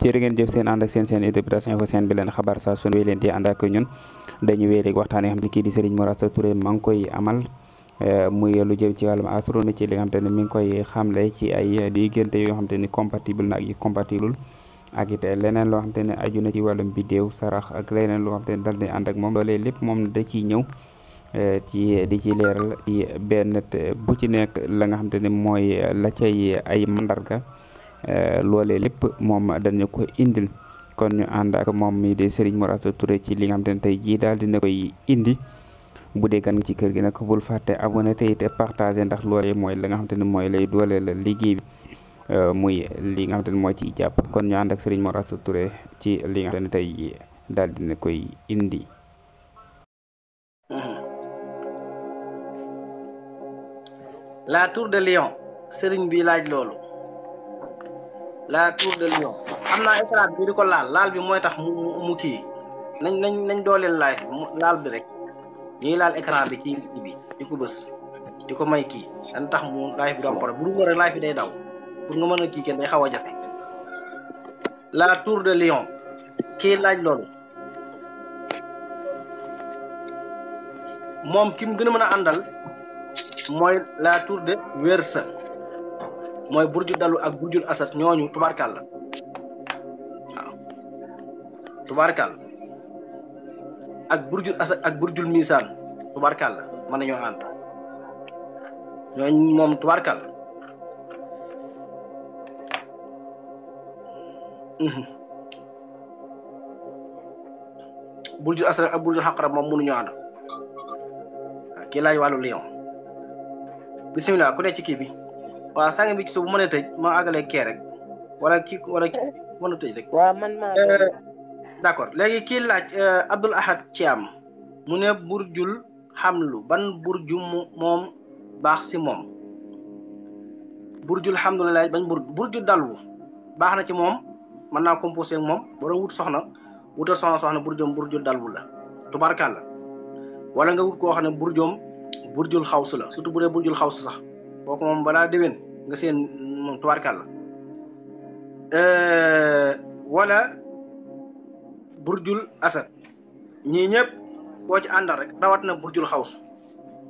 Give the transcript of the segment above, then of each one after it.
jërë ngeen jëf seen ànd ak seen interprétation info seen bi leen xabaar saa su wéy leen di ànd ak ñun dañuy wéy léegi waxtaan yi xam ne kii di Serigne Mor Asta Touré maa ngi koy amal muy lu jëm ci wàllum astronomie ci li nga xam te ne mi ngi koy xamle ci ay diggante yoo xam te ni compatible na ak yi compatible ak it leneen loo xam te ne aju na ci wàllum bidéew sarax ak leneen loo xam te ne dal di ànd ak moom loolee lépp moom da ciy ñëw ci di ci leeral ci benn bu ci nekk la nga xam te ne mooy la cay ay mandarga loolee lépp moom dañu ko indil kon ñu ànd ak moom mi di Serigne Mor Asta Touré ci li nga xam te ne tey jii daal dina koy indi bu dee gan ci kër gi nag bul fàtte abonné te it partagé ndax loolee mooy la nga xam te ne mooy lay dooleel liggéey bi muy li nga xam te ne moo ciy jàpp kon ñu ànd ak Serigne Mor Asta Touré ci li nga xam te ne tey jii daal dina koy indi. La Tour de Lion Serigne bi laaj loolu la Tour de Lion xam naa écran bi di ko laal bi mooy tax mu kii nañ dooleel laal bi rek ñuy laal écran bi ci bi di ko bës di ko may kii dañ tax mu live bi du am problème bu dul rek live bi day daw pour nga mën a kii kenn day xaw a jafe la Tour de Lion kii laaj loolu moom ki mu gën a mën a àndal mooy la Tour de Verseau mooy burju dalu ak burjul asad ñooñu tubaarkàlla waaw tubaarkàlla ak burjul asad ak burjul misaan tubaarkàlla mën nañoo ànd ñooñu moom tubaarkàlla burjul asad ak burjul xaqarab moom mënuñoo ànd waaw kii laaj wàllu lion bisimilah ku nekk ci kii bi waaw sang bi ci suuf bu mënee tëj ma àggalee kee rek wala kii mën a tëj rek. waaw man maa d'accord léegi kii laaj Abdoul Ahad Thiam mu ne burjul xamlu ban burju moom baax si moom burjul xamlu la laaj bañ burju dalwu baax na ci moom mën naa composé ak moom boo doon wut soxna wutal soxna burjul dalwu la tubarkàlla wala nga wut koo xam ne burjul xawsu la surtout bu dee burjul xawsu sax kooku moom balaa déwén nga seen moom tubaarkàlla wala burjul asad ñii ñëpp boo ci àndal rek rawat na burjul xawsu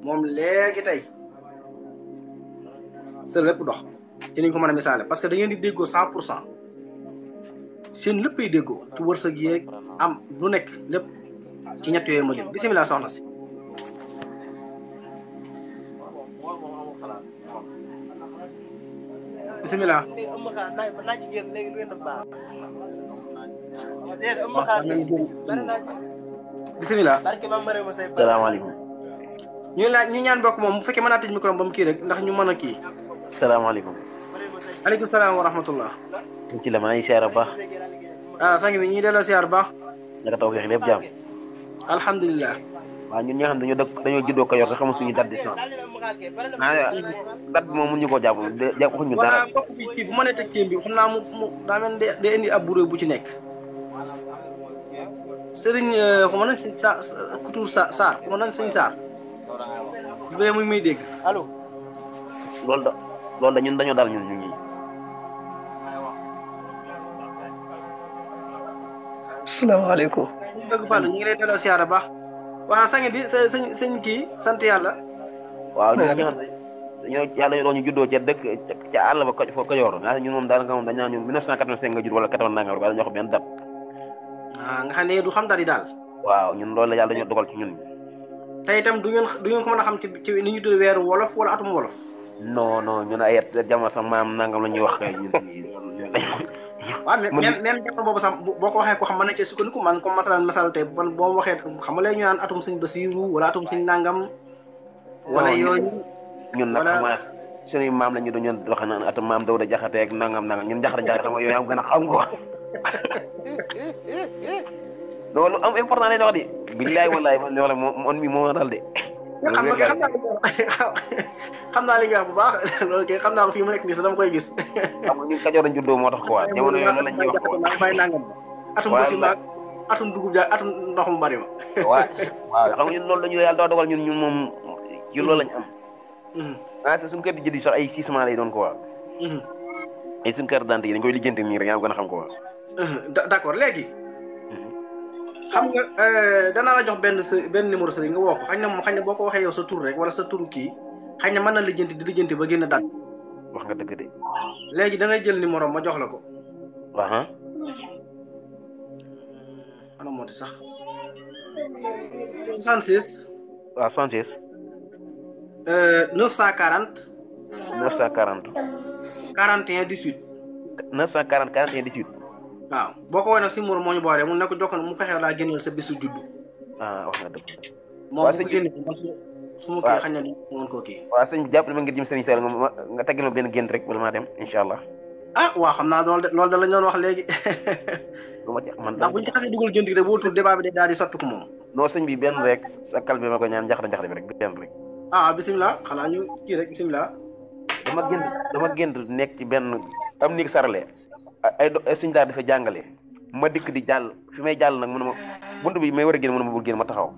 moom léegi tey sa lépp dox ci niñ ko mën a misaale parce que da ngeen di déggoo 100% seen léppay déggoo ci wërsëg yi rek am lu nekk lépp ci ñett yooyu ma lim bisimilah soxna si bisimilah. bisimilah. salaamaaleykum. ñu ñaan bokk moom bu fekkee mën naa tëj micro ba mu kii rek ndax ñu mën a kii. salaamaaleykum. aleykum salaam wa rahmatullah. ci la maa ngi siyaar bu baax. sang bi ñuy delloo siyaar bu baax. naka taw feex lépp jàmm. alhamdulilah. waaw ñun ñi nga xam dañoo juddoo ko yor te xamul suñu date de naissance. date bi moom mënuñu koo jàpp waxuñu dara. waaw bokk bi kii bu mënee tëj kii bi xam naa mu daa mel ne day indi ab buré bu ci nekk. Serigne xuma nañ sëñ Kutur Sarr xuma nañ sëñ Sarr. bu dee muy dégg allo. loolu da ñun dañoo dal ñun ñu ngi. asalaamaaleykum. dëgg Fallou ñu ngi lay delloo siyaara baax. waaw sang bi sëñ kii sant yàlla. waaw ñun ñoo xam ne yàlla doon ñu juddoo ca dëkk ca àll ba foo ko yor ñun moom daanaka moom dañ naan ñun 1985 nga judd wala 80 nangam wala ñoo xam benn date. nga xam ne du xam dal yi daal. waaw ñun loolu la yàlla dañoo dogal ci ñun. te itam du ngeen ko mën a xam ci ni ñu tudd weeru wolof wala atum wolof. non ñun ay jamono sax maam nangam la ñuy wax ñun. waaw même jamono boobu sax boo ko waxee ko xam mën na cee sukkandiku man comme masal tey man boo waxee xam nga léegi ñu naan atum sëñ Basiiru wala atum sëñ nangam. wala yooyu. ñun nag xam nga suñuy maam la ñu doon wax naan atum maam Dawda Jaxate ak nangam ñun jaxate xam nga yooyu am gën a xam ko. loolu am important lay wax de. billaay wallaay man mi moo dal de. xam naa li nga wax bu baax loolu kay xam naa ko fii mu nekk nii sax dama koy gis. xam nga ñun Kajoor lañ juddoo moo tax quoi jamono yooyu loolu la ñuy wax quoi. atum basi maag atum dugub ja atum ndox mu bari ma. waaw xam nga ñun loolu la ñu yàlla dogal ñun moom ci loolu lañ am. suñu kër di jëndi sax ay 6 mois lay doon quoi. ay suñu carte d'identité yi dañ koy lijjanti nii rek yaa gën a xam ko wa d'accord léegi xam nga danaa la jox benn numéro sëriñ nga woo ko xañ na moom xañ na boo ko waxee yow sa tur rek wala sa turu kii xañ na mën na lijjanti di lijjanti ba génn date wax nga dëgg de léegi da ngay jël numéro ma jox la ko ana mooti sax 76 waaw 76 940 940 41 18 940 41 18 waaw boo ko woowee nag si numéro moo ñu boole mu ne ko jokkoon mu fexe laa génneel sa bisu juddu wax nga dëgg moom bu ko génne su ma kii xañ na di mën koo kii waaw sëñ bi jàpp ma ngir jëm sëriñ Sall nga tegal ma benn gént rek bala maa dem incha allah waaw xam naa loolu da lañ doon wax léegi lu ma ci man ndax bu ñu xasee dugal gént gi rek boo tudd débat bi de daal di soppiku moom non sëñ bi benn rek sa kal bi ma ko ñaan njaxte bi rek benn rek bisimilah xanaa ñu kii rek bisimilah dama gént nekk ci benn am néeg sarale ay sëñ daal dafa jàngale ma dikk di jàll fi may jàll nag mënu ma bunt bi may war a génn mënu ma bul génn ma taxaw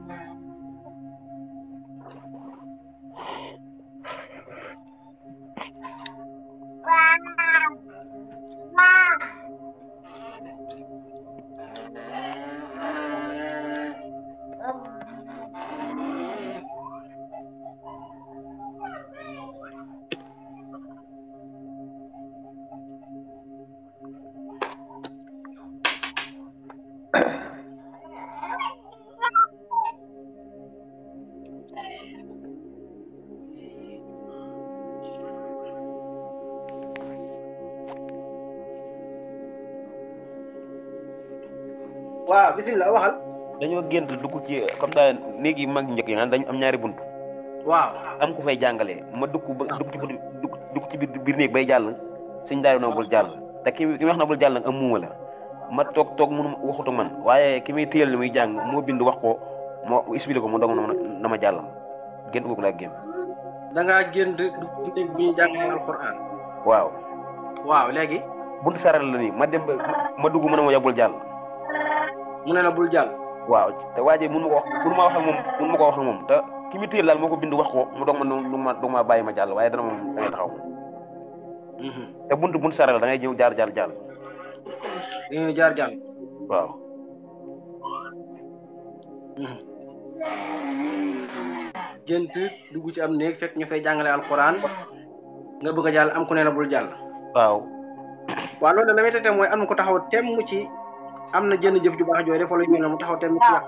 waaw bisimilah waxal. dañoo gént dugg ci comme ça néeg yi mag njëkk yi nga dañu am ñaari bunt. waaw am ku fay jàngalee ma dugg ci biir néeg bay jàll sëñ daal na bul jàll te ki wax na bul jàll nag am muuma la ma toog mënu waxut ak man waaye ki muy téyal li muy jàng moo bind wax ko moo expliqué ko mu dong na ma jàllam gént googu laa gént. da ngaa gént dugg ci néeg bi ñuy jàngalee alxuraan. waaw léegi. buntu saral la nii ma dem ma dugg mën a ma yóbbul jàll. mu ne la bul jàll. waaw te waa ji mënu ma wax ak moom te ki mu téyel daal moo ko bind wax ko mu doog ma bàyyi ma jàll waaye dana moom da ngay taxaw. te buntu saral da ngay ñëw jaar jàll. da ngay jaar jàll. waaw. gént dugg ci am néeg fekk ñu fay jàngale alxuraan nga bëgg a jàll am ku ne la bul jàll. waaw. waaw loolu la may tete mooy am ko taxaw temm ci. am na jënn jëf ju baax jooy def wala ñu ne mu taxaw temm ci yàq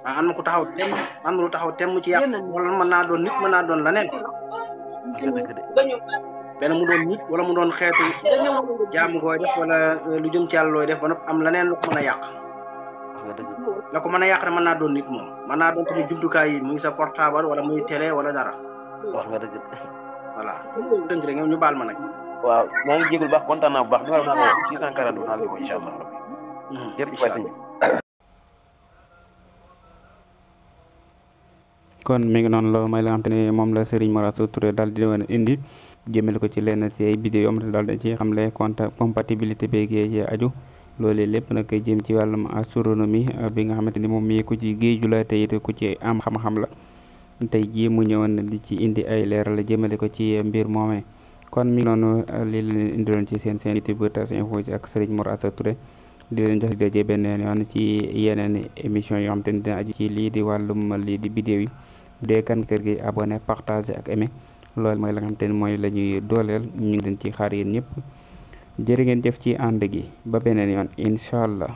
am na ko taxaw temm am na lu taxaw temm ci yàq wala mën naa doon nit mën naa doon leneen benn mu doon nit wala mu doon xeetu jaamu gooy def wala lu jëm ci yàlla looy def ba nopp am leneen lu ko mën a yàq la ko mën a yàq rek mën naa doon nit moom mën naa doon tamit jumtukaay yi muy sa portable wala muy télé wala dara wax nga dëgg voilà dënk rek ñu baal ma nag waaw maa ngi jégul baax kontaan naa bu baax numéro naa ko 642 naa la ko incha allah jërëjëf waay sëñ bi kon mi ngi noonu loolu mooy la nga xam te ne moom la Serigne Mor Asta Touré daal di woon indi jëmale ko ci lenn ci ay vidéo yoo xam te daal dañ ci xamle compatibilité beegee ci aju loolu lépp nag jëm ci wàllum astronomie bi nga xamante ni moom mii ku ci géeju la te it ku ci am xam-xam la tey jii mu ñëwoon di ci indi ay leeral la jëmale ko ci mbir moomee kon mi ngi noonu lii leen indiloon ci seen YouTube Tas Info ak Serigne Mor Asta Touré di leen jox daje beneen yoon ci yeneen émission yoo xam te ne dina aju ci lii di wàllum lii di vidéo yi dee kan kër gi abonné partagé ak aimé loolu mooy la nga xam te ne mooy la ñuy dooleel ñu ngi leen ci xaar yéen ñëpp jërë ngeen jëf ci ànd gi ba beneen yoon incha allah.